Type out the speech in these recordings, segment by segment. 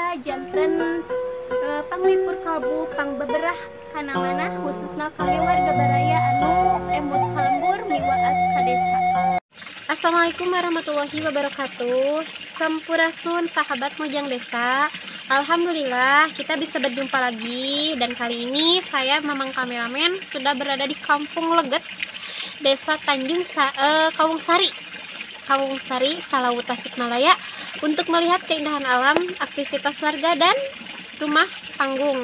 Desa janten panglipur kalbu pangbeberah kana manah khususna kangge warga baraya anu emut ka lembur miwaas ka desa. Assalamualaikum warahmatullahi wabarakatuh. Sampurasun sahabat Mojang Desa. Alhamdulillah kita bisa berjumpa lagi. Dan kali ini saya Mamang Kameramen sudah berada di Kampung Leget, Desa Tanjung Kawungsari, Kawungsari, Salawu, Tasikmalaya, untuk melihat keindahan alam, aktivitas warga, dan rumah panggung,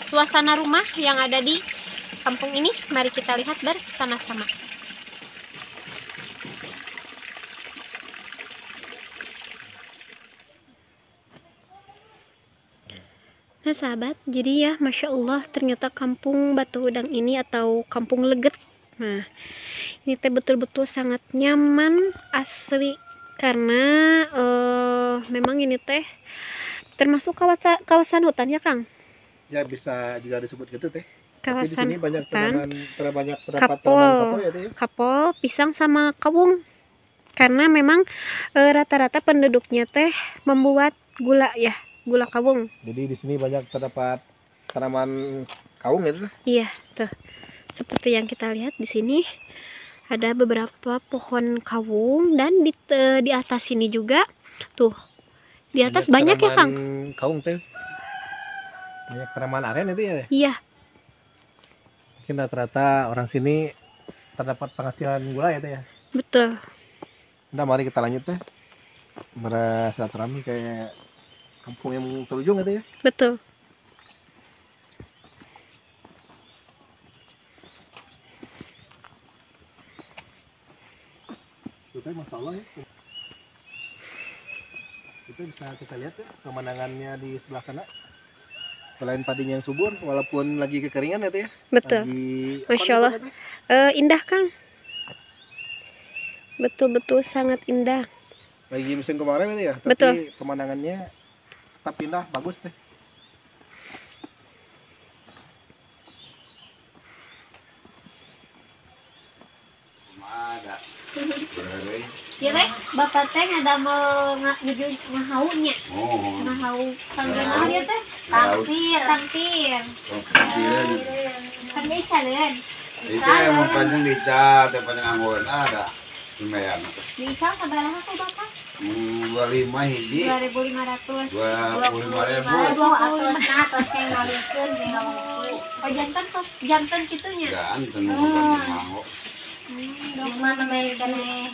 suasana rumah yang ada di kampung ini. Mari kita lihat bersama-sama. Nah sahabat, jadi ya Masya Allah ternyata Kampung Batu Udang ini atau Kampung Leget, nah ini teh betul-betul sangat nyaman asli. Karena memang ini teh termasuk kawasan hutan ya Kang? Ya bisa juga disebut gitu teh. Kawasan tapi di sini banyak hutan, banyak terdapat kapol, kapol ya, teh, ya? Kapol, pisang sama kawung. Karena memang rata-rata penduduknya teh membuat gula ya, gula kawung. Jadi di sini banyak terdapat tanaman kawung ya? Iya, tuh. Seperti yang kita lihat di sini ada beberapa pohon kawung dan di atas sini juga tuh. Di atas banyak ya Kang? Kawung teh. Banyak tanaman aren itu ya? Iya. Mungkin rata-rata orang sini terdapat penghasilan gula ya teh ya? Betul. Nah, mari kita lanjut teh. Bersilaturahmi kayak kampung yang terujung gitu ya? Betul. Itu Masya Allah ya. Itu bisa kita lihat ya pemandangannya di sebelah sana. Selain padinya yang subur, walaupun lagi kekeringan ya teh ya. Betul. Lagi, Masya Allah. Indah Kang. Betul-betul sangat indah. Lagi musim kemarin ya, tapi betul, pemandangannya tetap indah, bagus deh. Ada. Ya teh, bapak teh ada mau ngahaunya. Oh. Ngahau kangge naon ieu teh? Tampir, tampir. Kangge icaleun. Itu yang panjang dical, teh panjang angguran ada. Lumayan. Diical sabaraha ku bapak? 25 hiji. 2.500. 25.000. 25 tos yang ngalikeun ngomongkeun. Oh janten tos janten kitu nya. Janten mah. Gimana namanya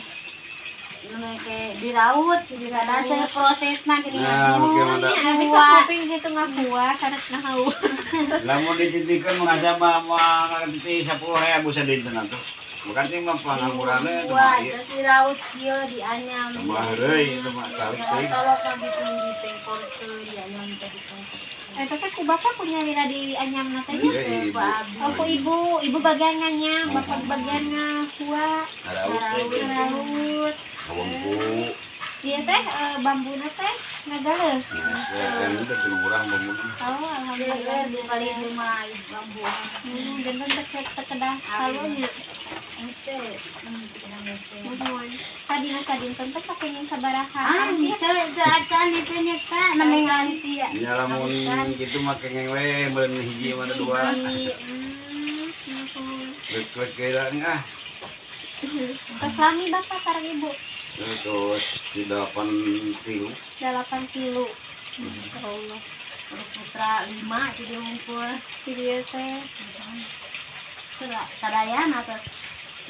ke diraut, dirada saya prosesna gini. Nah, bisa kuping gitu ngakuah sanes ngahau. Lamun dititikeun mah sama mah titi 10.000 sadinten atuh. Bukan sih mah pangangguranna itu mah ieu. Diraut kieu dianyam. Tambah heureuy itu mah calik teuing. Tolok mah ditinggi tengkorkeun dianyam teh ditengkorkeun. Eta teh ku bapak punya lira di anyamna teh nya? Ibu. Oh ku ibu, ibu bagian nganyam, bapak bagian ngakuah. Ngaraut. Bambu. Iya teh bambuna teh ngagaleuh. Iya, teh urang bambuna. Oh, alhamdulillah di paling rumah bambu. Janten teh kedah halunya. Henteu. Nuhun. Tadina sadinten teh sakunying sabaraha? Ah, teu acan itu nya teh namanya ngalit ya. Nya lamun kitu mah kengeng we meureun hiji mah dua. Lek-lek geura ah. Tos lami bapak sareng ibu? Terus 8 kilo. 8 kilo. Masya Allah. Putra 5 jadi ngumpul. Jadi teh. Sadayana atas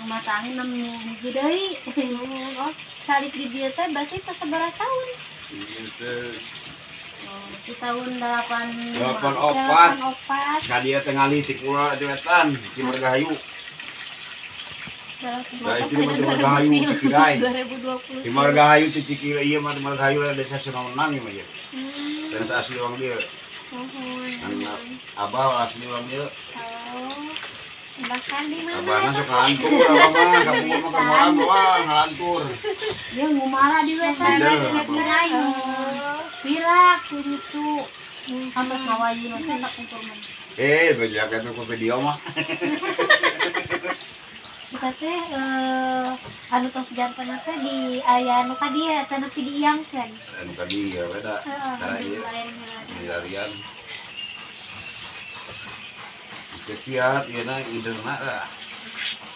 rumah tangga 6 hiji deui. Oh, salik di dieu teh berarti tos sabaraha tahun? Ieu teh di tahun 84. 84. Ka dieu teh ngali ti kula di wetan, di Margahayu. Nah, itu di Margahayu Cikirai. 2020. Di Margahayu ti Cikirai ieu mah di Margahayu desa Sunonang ieu mah ieu. Sanes asli urang dieu. Nuhun. Abah asli urang dieu. Oh. Bahkan di mana? Abahna sok ngalantur abah mah, kampung mah kamoran doang ngalantur. Ieu ngumara di wetan Cikirai. Pilak kitu. Sampai ngawayuna teh kapuntur mah. Bejak atuh ku video mah. Kita teh anu tos janten teh di aya nu ka dieu teh nepi diiangkeun. Anu ka dieu we da. Heeh. Lari-larian. Kiat ieu na ideuna lah.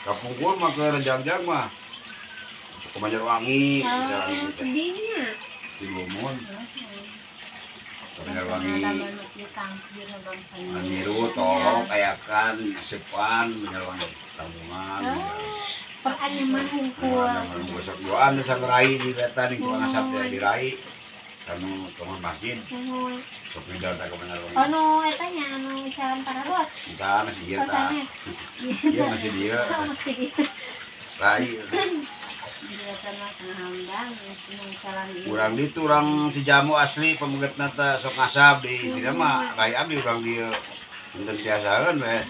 Kapungkur mah ke Rejagjag mah. Ke Banjarwangi misalnya gitu. Di Lumon. Ke Banjarwangi. Aniru, Tolok, Ayakan, Sepan, Banjarwangi, Tambungan. Peranyaman hungkul. Besok duaan sang rai di beta di tukang asap teh dirai. Kanu tukang masjid. Sok pindah ke Banjarwangi. Oh nu eta nya anu jalan Pararot. Entah masih ieu tah. Ieu masih dieu. Rai. Urang ditu urang si jamu asli pamegetna teh sok ngasab di dieu mah rai abdi urang dieu. Punten tiasaeun we.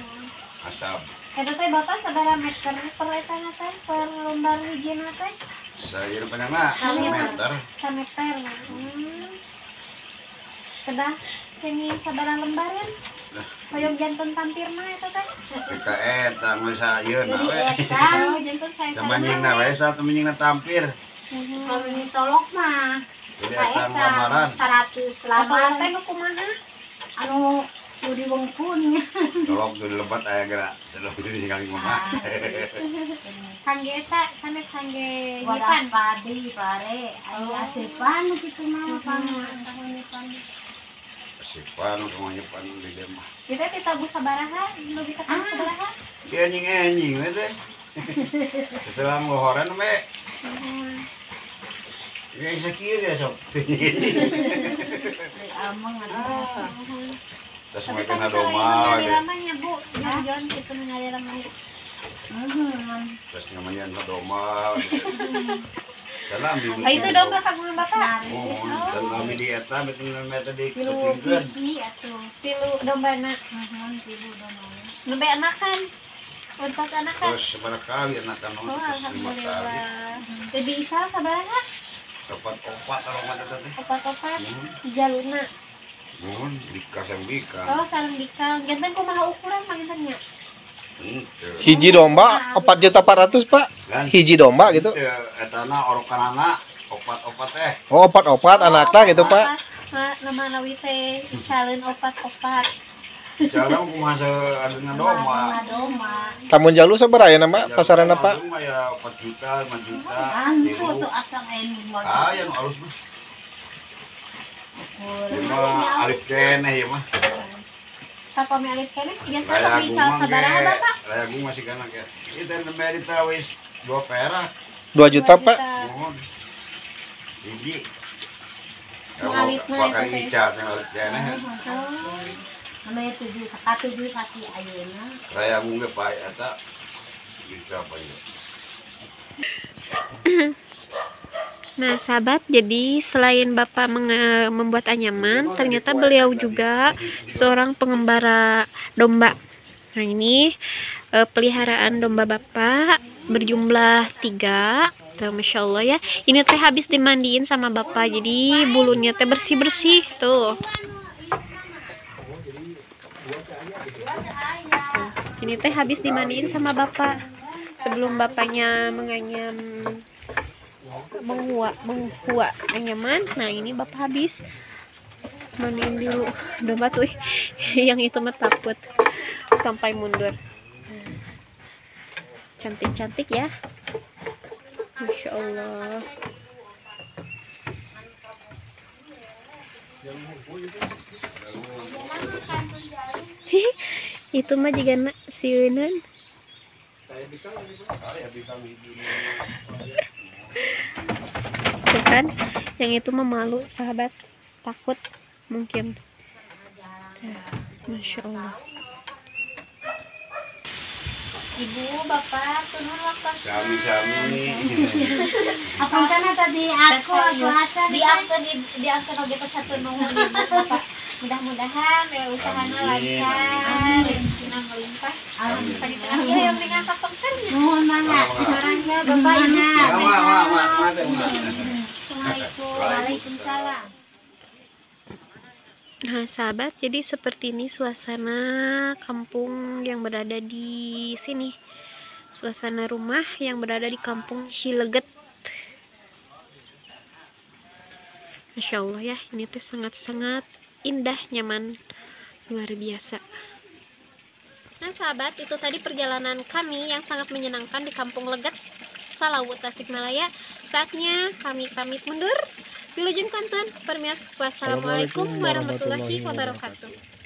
Asap. Eta teh bapak sabaraha meter per eta na teh per lembar hijina teh? Saeureun panjangna sameter. Sameter. Kedah kini sabaraha lembaran? Hoyong janten tampirna eta teh. Eta eta geus saeun we. Oh, janten sae. Samanjingna we satuminjingna tampir. Kalau ditolok mah. Jadi eta lamaran 100 lamar teh nu kumaha? Anu nu diwengkun. Tolok tuh lebat aya geura. Tolok di kali mah. Kangge eta sanes kangge nyipan padi pare. Aya asepan kitu mah pang nyipan. Asepan kang nyipan di dieu mah. Kita ditabuh sabaraha, nu ditabuh sabaraha? Ieu anjing-anjing we teh. Selang lohoran we. Ya sakieu ge sok. Ameng atuh. Terus mereka na domba we. Namanya Bu, Jon kitu ngalir mah. Terus namanya na domba. Salam di. Ah, itu domba kagungan Bapak. Oh, dan kami di eta betul eta di ketinggian. Tilu dombana. Tilu dombana. Nembe anakan. Untas anakan. Terus sabaraha kali anakan oh, alhamdulillah. Lebih ical sabaraha? Opat-opat kalau mah teh. Opat-opat. Jaluna. Mun bika sareng bika. Oh, sareng bika. Janten kumaha ukuran pangintennya? Hiji domba 4.400.000, Pak. Hiji domba gitu. Etana orokanana opat-opat teh. Oh, opat-opat anakna gitu, Pak. Nama nawi teh icaleun opat-opat. Icaleun kumaha saaduna domba. Tamun jalu sabaraha aya nama pasaranna, Pak? Ya 4 juta, 5 juta. Anu tuh asal aya nu Ah, ya nu alus mah. Ieu mah alif keneh ieu mah. Sapami alif keneh biasa sok dical sabaraha, Bapak? Rayagung masih kana ke. Ieu teh nembe ditawis 2 perak. 2 juta, Pak. Mohon. Hiji. Alitna eta teh. Ical teh alit keneh. Namanya 7 saka 7 sasi ayeuna. Rayagung ge pae eta. Ical pae. Nah sahabat, jadi selain Bapak membuat anyaman, ternyata beliau juga seorang pengembara domba. Nah ini peliharaan domba Bapak berjumlah 3. Tuh, Masya Allah ya. Ini teh habis dimandiin sama Bapak, jadi bulunya teh bersih-bersih tuh. Tuh, ini teh habis dimandiin sama Bapak sebelum bapaknya menganyam menghua anyaman. Nah ini Bapak habis mandiin dulu domba tuh. Yang itu mah takut sampai mundur. Cantik-cantik ya, Masya Allah. Itu mah juga sieunan. Tuh kan, yang itu mah malu sahabat, takut mungkin. Masya Allah. Ibu, Bapak, turun waktu. Sami-sami. Apa kana tadi aku diangkat oge satu nuhun Ibu Bapak. Mudah-mudahan ya usahana lancar, rezekina melimpah. Alhamdulillah. Iya yang mingangkat pengkernya. Nuhun mangga. Mangga Bapak Ibu. Assalamualaikum. Waalaikumsalam. Nah sahabat, jadi seperti ini suasana kampung yang berada di sini. Suasana rumah yang berada di kampung Cileget. Masya Allah ya, ini teh sangat-sangat Indah, nyaman, luar biasa. Nah sahabat, itu tadi perjalanan kami yang sangat menyenangkan di Kampung Leget, Salawu, Tasikmalaya. Saatnya kami pamit mundur. Wilujeng kantun, permios. Wassalamualaikum warahmatullahi wabarakatuh.